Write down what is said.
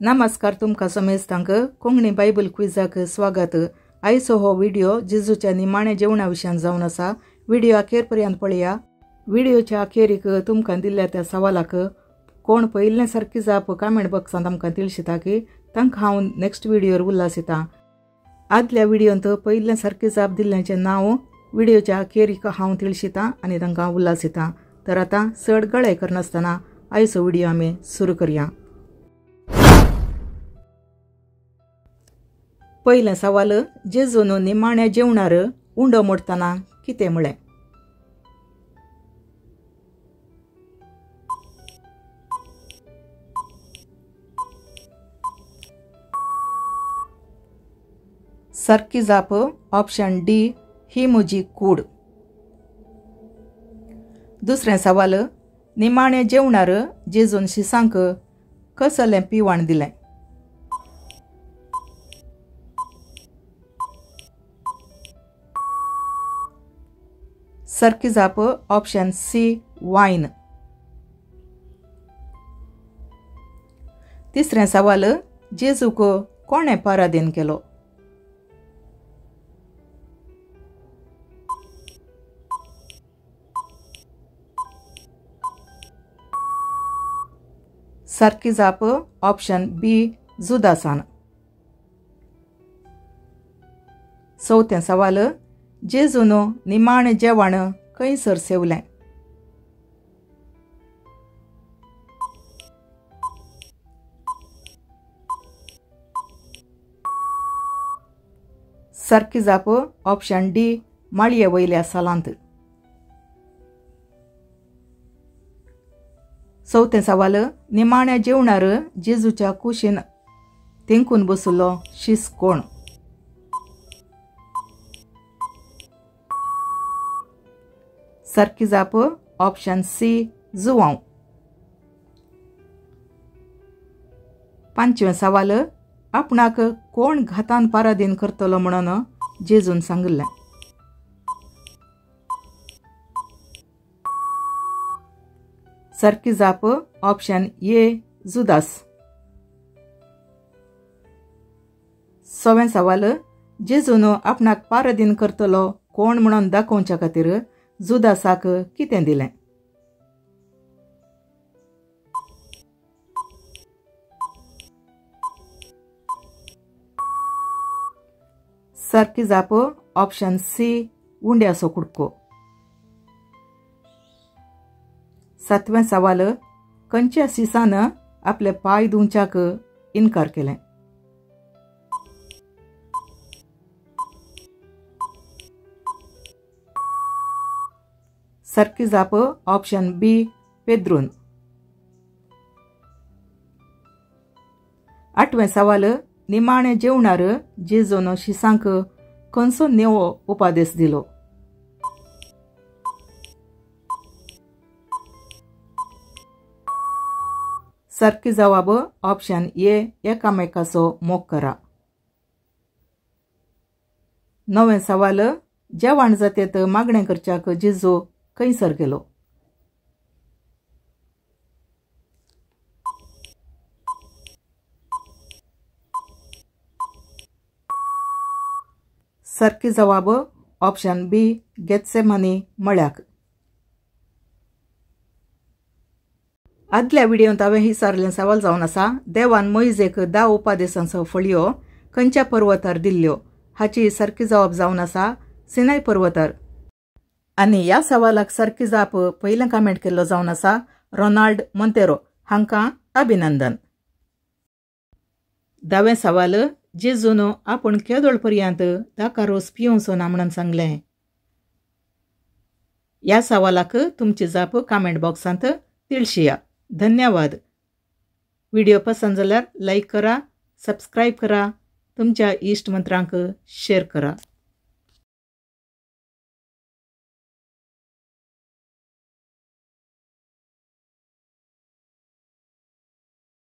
नमस्कार तुमकां समेस्तांक कोंकणी बायबल क्विजाक स्वागत। आयचो हो व्हिडिओ जेजूच्या निमाण्या जेवणा विशयान जावन आसा। व्हिडिओ अखेर पर्यंत पळया। व्हिडिओच्या अखेरीक तुमकां दिल्ल्या त्या सवालाक कोण पयिल्ले सारकी जाप कमेंट बॉक्सांत आमकां तिळशिता की तांकां हांव नेक्स्ट व्हिडिओर उल्हासिता। आदल्या व्हिडियोंत पयिल्ले सारकी जाप दिल्ल्याचें नांव व्हिडिओच्या अखेरीक हांव तिळशिता आनी तांकां उल्हासिता। तर आतां चड गळाय करनासतना आयचो व्हिडिओ आमी सुरू करया। पयलें सवाल, जेजून निमाण्या जेवणार उंडो मोडटना कितें म्हळें? सारकी जाप ऑप्शन डी, ही म्हजी कूड। दुसरें सवाल, निमाण्या जेवणार जेजून शिसांक कसलें पिवाण दिलें? सारकी जाप ऑप्शन सी, वायन। तिसरें सवाल, जेजूक कोणें पारादीन केलो? सारकी जाप ऑप्शन बी, जुदासान। चवथें सवाल, जेजून निमाणें जेवण खंयसर सेवलें? सारकी जाप ऑप्शन डी, माळये वयल्या सालांत। चवथें सवाल, निमाण्या जेवणार जेजूच्या कुशीन तेंकून बसलो शीस कोण? सारकी जाप ऑप्शन सी, जुवांव। पांचवें सवाल, आपणाक कोण घातान पारादीन करतलो म्हणून जेजून सांगिल्लें? सारकी जाप ऑप्शन ए, जुदास। सवें सवाल, जेजून आपणाक पारादीन करतलो कोण म्हणून दाखोवच्या खातीर जुदासाक कितें दिलें? सारकी जाप ऑप्शन सी, उंड्याचो कुडको। सातवें सवाल, खंयच्या शिसान आपले पांय धुवच्याक इनकार केलें? सारकी जाप ऑप्शन बी, पेद्रून। आठवें सवाल, निमाणें जेवणार जेजून शिसांक खंयचो नेवो उपादेश दिलो? सारकी जवाब ऑप्शन ए, एकामेकाचो मोग करा। णवें सवाल, जेवण जातेत मागणें करच्याक जेजू खंयसर गेलो? सारकी जवाब ऑप्शन बी, गेत्सेमानी मळ्याक। आदल्या व्हिडियोंत हांवें हिसारलें सवाल जावन आसा, देवान मोयजेक 10 उपादेशांचो फळयो खंयच्या पर्वतार दिल्ल्यो? हाची सारकी जवाब जावन आसा सिनाय पर्वतार। आनी ह्या सवालाक सारकी जाप पयलें कमेंट केल्लो जावन आसा रोनाल्ड मोंतेरो, हांकां अभिनंदन। धावें सवाल, जेजून आपूण केदोळ पर्यंत ताका रोस पिवचो ना म्हणून सांगलें? ह्या सवालाक तुमची जाप कमेंट बॉक्सांत तिळशिया। धन्यवाद। व्हिडिओ पसंत जाल्यार लायक करा, सबस्क्रायब करा, तुमच्या इश्ट मंत्रांक शेअर करा।